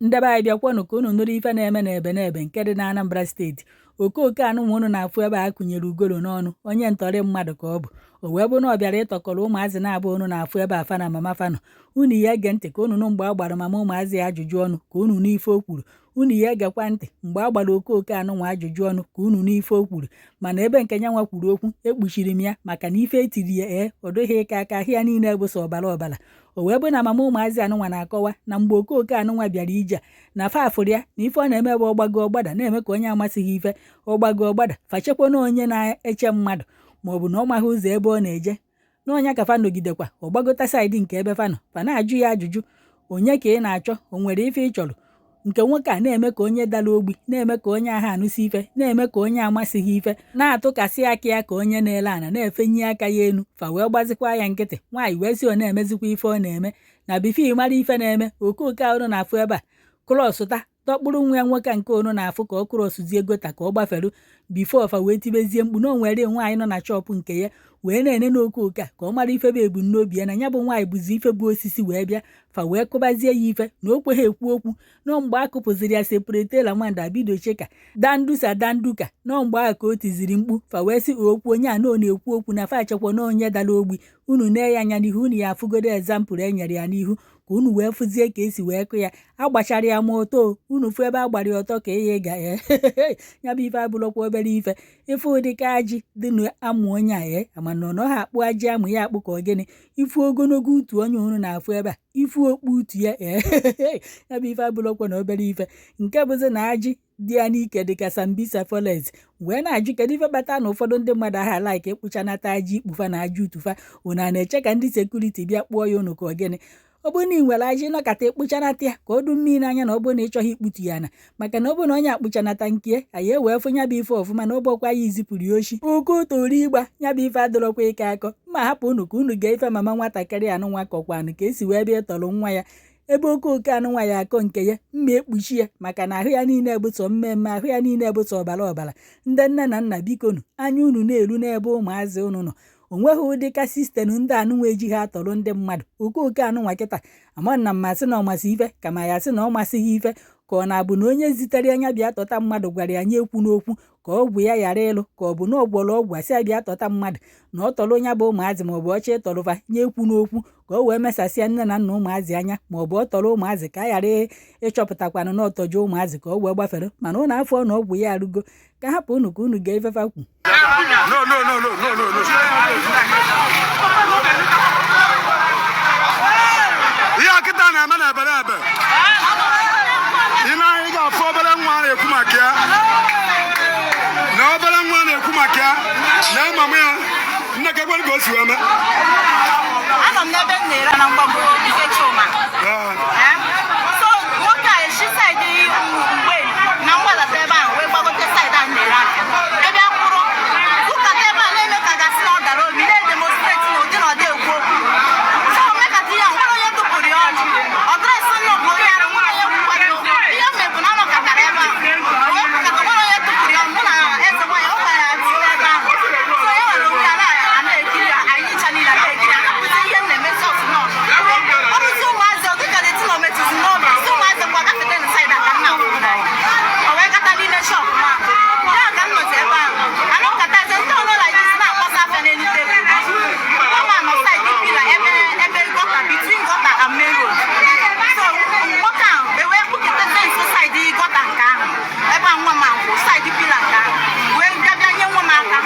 Ndị be anyị, bịakwanụ ka unu nụrụ ife na-eme n'ebe n'ebe nke dị na Anambra Steeti. Okooko anụnwa unu na-afụ ebe a kụnyere ugolo n'ọnụ, onye ntọrị mmadụ ka ọ bụ. O wee bụ na ọ bịara ịtọkọrọ ụmụazị na-abụ unu na-afụ ebe a, fa na mama fa nọ. Unu ya ege ntị ka unu nụ mgbe a gbara mama ụmụazị ya ajụjụ ọnụ, ka unu nụ ife o kwuru. Unu ya egekwa ntị mgbe a gbara okooko anụnwa ajụjụ ọnụ, ka unu nụ ife o kwuru. Mana ebe nke nyanwa kwuru okwu, ekpuchiri m ya maka na ife etiri ya, ee, ọ dịghị ịka aka, ahịa niile bụ sọ ọbara ọbara. O wee bụ na mama ụmụazị anụnwa na-akọwa na mgbe okooko anụnwa bịara ije a, na fa afụrụ ya na ife ọ na-eme bụ ọgbago ọgbada, na-eme ka onye amasịghị ife, ọgbago ọgbada, fachekwa na onye na-eche mmadụ maọbụ na ọ maghị ụzọ ebe ọ na-eje n'ọnya ka fa nọgidekwa. Ọ gbagota side nke ebe fa nọ, fa na-ajụ ya ajụjụ, onye ka ị na-achọ, o nwere ife ị chọrọ? Nke nwoke a na-eme ka onye dara ogbi, na-eme ka onye ahụ anụsi ife, na-eme ka onye amasịghị ife, na-atụkasị aka ya ka onye na-ele ana, na-efenye aka ya enu. Fa wee gbazikwa ya nkịtị. Nwaanyị wee sị ọ na-emezikwa ife ọ na-eme na before mara ife na-eme, okooko ahụ na-afụ ebe a crossụta dọkpụrụ nwa ya nwoke nke onu na-afụ ka ọ crossụzie gutter ka ọ gbaferu before fa wee tibezie mkpu na o nwere nwaanyị nọ na shop nke ya wee na-ene n'okooko a ka ọ mara ife bụ ebumnobi ya, na ya bụ nwaanyị bụzi ife bụ osisi wee bịa. Fa wee kụbazie ya ife na o kweghị ekwu okwu. Nọ mgbe a kụpụziri ya separate lamanda bido cheka dandusa danduka, nọ mgbe ahụ ka o tiziri mkpu. Fa wee sị okwu onye a na ọ na-ekwu okwu na fa achekwa na onye dara ogbi. Unu nee ya anya n'ihu, unu ya afụgodo example e nyere ya n'ihu ka unu wee fụzie ka esi wee kụ ya. Agbachara ya ma ọtọ, unu fụ ebe a gbara ya ọtọ ka ị ga ya bụ ife abụrụkwa obere ife. Ife ụdị ka ajị dị na amụ onye a, ee, ama na ọ naghị akpụ ajị amụ ya akpụ ka ọ gịnị. Ifu ogologo utu onye unu na-afụ ebe a, ifu okpu utu ya, ee, ya bụ ife abụrụkwa na obere ife. Nke bụzi na ajị dị ya n'ike dịka Sambisa Forest. Wee na-ajụ, kedu ife kpata na ụfọdụ ndị mmadụ aha like ịkpụchanata ajị ikpufa na ajị utufa? Unu a na-eche ka ndị security bịa kpụọ ya unu ka ọ gịnị? Ọ bụrụ na ị nwere ajị, nọkata ịkpụchanata ya ka ọ dị mmiri n'anya, na ọ bụrụ na ị chọghị ikputu ya na maka na ọ bụrụ na onye akpụchanata nke anyị ewee fụ ya bụ ife ọfụma, na ọ bụkwa ya izipụrụ ya oshi ụkụ toru ịgba ya bụ ife adọrọkwa ike akọ. Ma hapụ unu ka unu gee ife mama nwatakịrị anụnwa kọkwanụ ka esi wee bịa ịtọrọ nwa ya ebe okooko anụnwa ya akọ nke ya mma ekpuchi ya maka na ahụ ya niile bụ mmemme, ahụ ya niile bụ sọ ọbara ọbara. Ndị nne na nna, bikonu, anya unu na-eru n'ebe ụmụazị unu nọ. O nweghị ụdị ka system ndị anụnwa ejighị atọrọ ndị mmadụ. Okooko anụnwa kịta ama na mmasị na ọmasị ife kama ya sị na ọ masịghị ife, ka ọ na-abụ na onye zitere anya bịa tọta mmadụ gwara ya nye ekwu n'okwu ka ọgwụ ya ghara ịlụ, ka ọ bụ na ọ gwọrọ ọgwụ asị ya bịa tọta mmadụ na ọ tọrọ onye bụ ụmụazị, maọbụ ọchọ ịtọrụfa nye ekwu n'okwu ka o wee mesasịa nne na nna ụmụazị anya, maọbụ ọ tọrọ ụmụazị ka a ghara ịchọpụtakwanụ na ọtọjọ ụmụazị ka ọ wee gbafere. Mana ụnụ afọ na ọgwụ ya arụgo. Ka hapụ unu ka unu gee ifefa kwu. No, no, no, no, no, no, no. Ihe a kịta na-eme na ebere ebe. Ị na-anya, ị ga-afụ obere nwa a na-ekwu maka ya. Na obere nwa a na-ekwu maka ya. Na mama ya. Nne, ka ekwere ka o si wee mee. Anọ m n'ebe m na-ere na mgbago nke Chuma. So nwoke a esi side mgbe na mgbadata ebe ahụ wee gbagote side a na-ere afịa. Ebe a kwụrụ ụkata ebe a na-eme ka gasị na ọ dara obi, na-edemonstrate na ụdị na ọ dị ekwu okwu. So mekata ihe a, nwere onye tụpụrụ ya ọnụ. Ọ dress nnọọ bụ onye arụ, nwere onye kwukwara ya okwu. Ihe m bụ na anọkọtara ebe a wee kwukata, nwere onye tụpụrụ ya ọnụ. Mụ na eze nwaanyị ọ gwara ya tinye ebe ahụ. So e nwere onwe ya na na-ekiri ya, anyị ncha niile na-ekiri ya. Hapụzi ihe m na-eme sọs nọ. Ọ bụzi ụmụazị, ọ dịka na-eti na ometụzi n'obi. Si ụmụazị ngwa gafete na side a ka m na-akwụ. O wee gata n'ime shop ma ya ka m nọzi ebe ahụ. Anọkọtazi ndị ọnụ like this na-akpọsa afịa n'elu tebụl. Nwa nọ side pillar ebe gutter, between gutter and main road. So nwoke ahụ ewee kpụketete nso side gutter nke ahụ ebe a nwa m ahụ side pillar nke ahụ wee bịa bịa nye nwa m aka.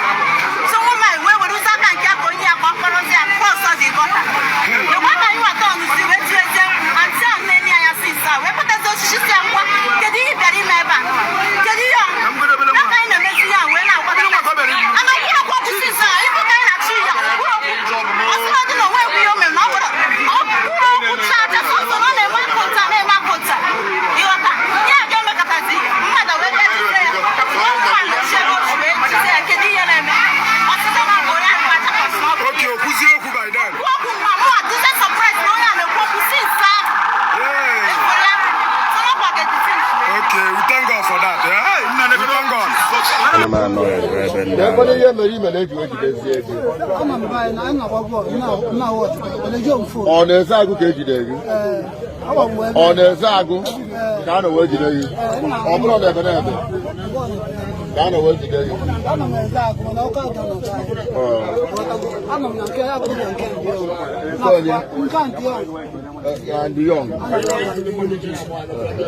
So nwa m ahụ wee were ụzọ aka nke ya ka onye ya ka ọ kpọrọzi ya cross the gutter. Ekwe ka anyị nwata ọnụzi wee tiezie mkpu. Aunty ahụ na-enye ya sis a wee kpatazi osisi si ya, ngwa, kedu ihe ị bịara ime ebe a? Kedu ihe ọ ya ka anyị na-emezi ya wee na-agwa ama kwuru okwu okwu sis a ife ka anyị na-achụ ya kwuru okwu. Ọ sị na ọ dị na onwe ekwu ihe o mere na ọ bụrụ ọ kwuru okwu chaa chaa sọsọ na ọ na-eme aka ụta na-eme aka ụta ịghọta ya ga-emekọtazi mmadụ wee bịa jide ya. Nwa nwa nọchie ebe o si wee jide ya, kedu ihe na-eme? Ọsịsọ na bụ onye ahụ achapụsị na ọ bụ Okay, okwuzie okwu by then. Okwu okwu nwa mụ adịze surprise na onye a na-ekwu okwu since ahụ. Yeah. Ekwere ya sọrọ kwa ga-ejisi. Okay, we thank God for that. Yeah? We thank God. Ana m anọ ebe ndị ahụ. Ekwenye ihe mere ime na-eji ejidezie gị. Ama m be anyị na anyị na-agba bọọlụ na-awụ ọchịchị were jụọ m phone. Ọ na-eze agụ ka ejide gị? Ee, agba m ebe Ọ na-eze agụ ka a na wee jide gị? Ọ bụrụ na ebe na ebe ka a na wee jide gị? Ana m eze agụ mana ọkụ adọ na be anyị. Anọ m na nke agụ na nke ndị ọrụ. Onye? Nke ndị ọrụ. And young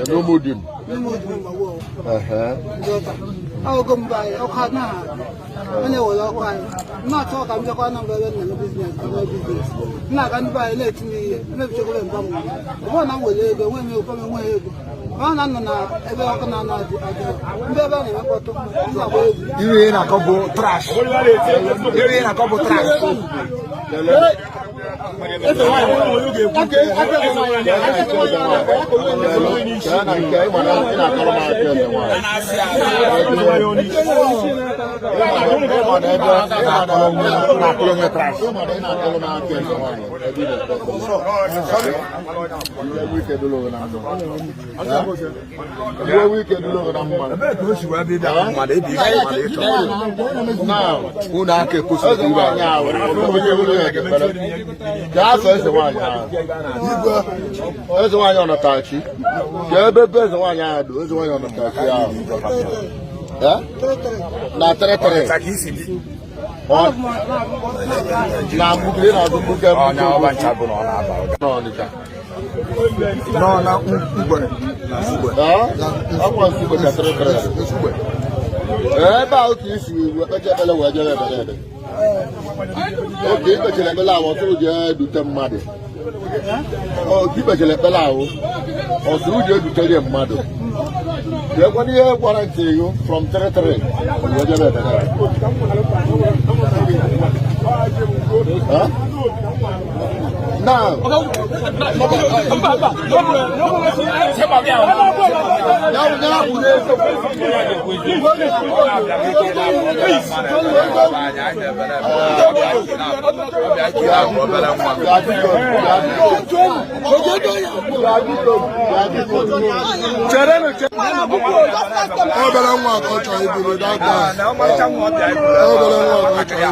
n'ụmụdim. N'ime obi mgbagwo ndị ọta. Ahụgo m be anyị ọkụ anaghị a na-ewere ọkụ anyị. M na-achọ ka m bịakwa Anambra ebe m na-eme business ka m mee business. M na-aga ndị be anyị na-etinye ihe emebichagoro mba m. Ọ bụrụ na m were ego enweghị m ego, enweghị ego. Ọ na nọ na ebe ọkụ na-ana adị ndị ebe a na-eme mkpọtụ m na-agba egwu. Ihe ị na-akọ bụ trash. Ihe ị na-akọ bụ trash. Ka na nke ịma na ị na-akọrọ m aka eze nwaanyị. Ịma na ebe ịma na Na-akụrụ onye trash. ịma na ị na-akọrọ m aka eze nwaanyị ebe ị na-ekpe ekpere. Iwe wike dụrụ gị na mma. Iwe wike dụrụ gị na mma. Ebee ka o si wee bịa ịbịa mmadụ ịbịa isi mmadụ ịchọ? Now, Unu aka ekwesịrị eze nwaanyị ahụ, onye hụrụ ya ekpere. Gaa afọ eze nwaanyị ahụ. Eze nwaanyị ọnọtachi. Ka ebe ebe eze nwaanyị ahụ dị, eze nwaanyị ọnọtachi ahụ. Eh? Na tịrịtịrị. Ka isi dị. Na mgbuke ị na-azụ mgbuke. Ọnya ọba ncha bụ na ọ na-aba ụga. N'Ọnịcha. Nọ na ngwere. Na ngwere. Eh? Ọkwa Nsugbe ka tịrịtịrị. Nsugbe. Ebe ahụ ka isi wee kpecha ekpere wee jebe ebere ebe. Oge ikpechara ekpere ahụ, ọsụrụ jee dute mmadụ. Oge ikpechara ekpere ahụ, ọsụrụ jee dutere mmadụ. Jekwana ihe gwara ntị ihu from 33 wee jebe ebere ebe. Eh? Now, ya bụ n'eziokwu. Obere nwa ka ọ chọrọ iburu that guy. Obere nwa ka ọ chọrọ.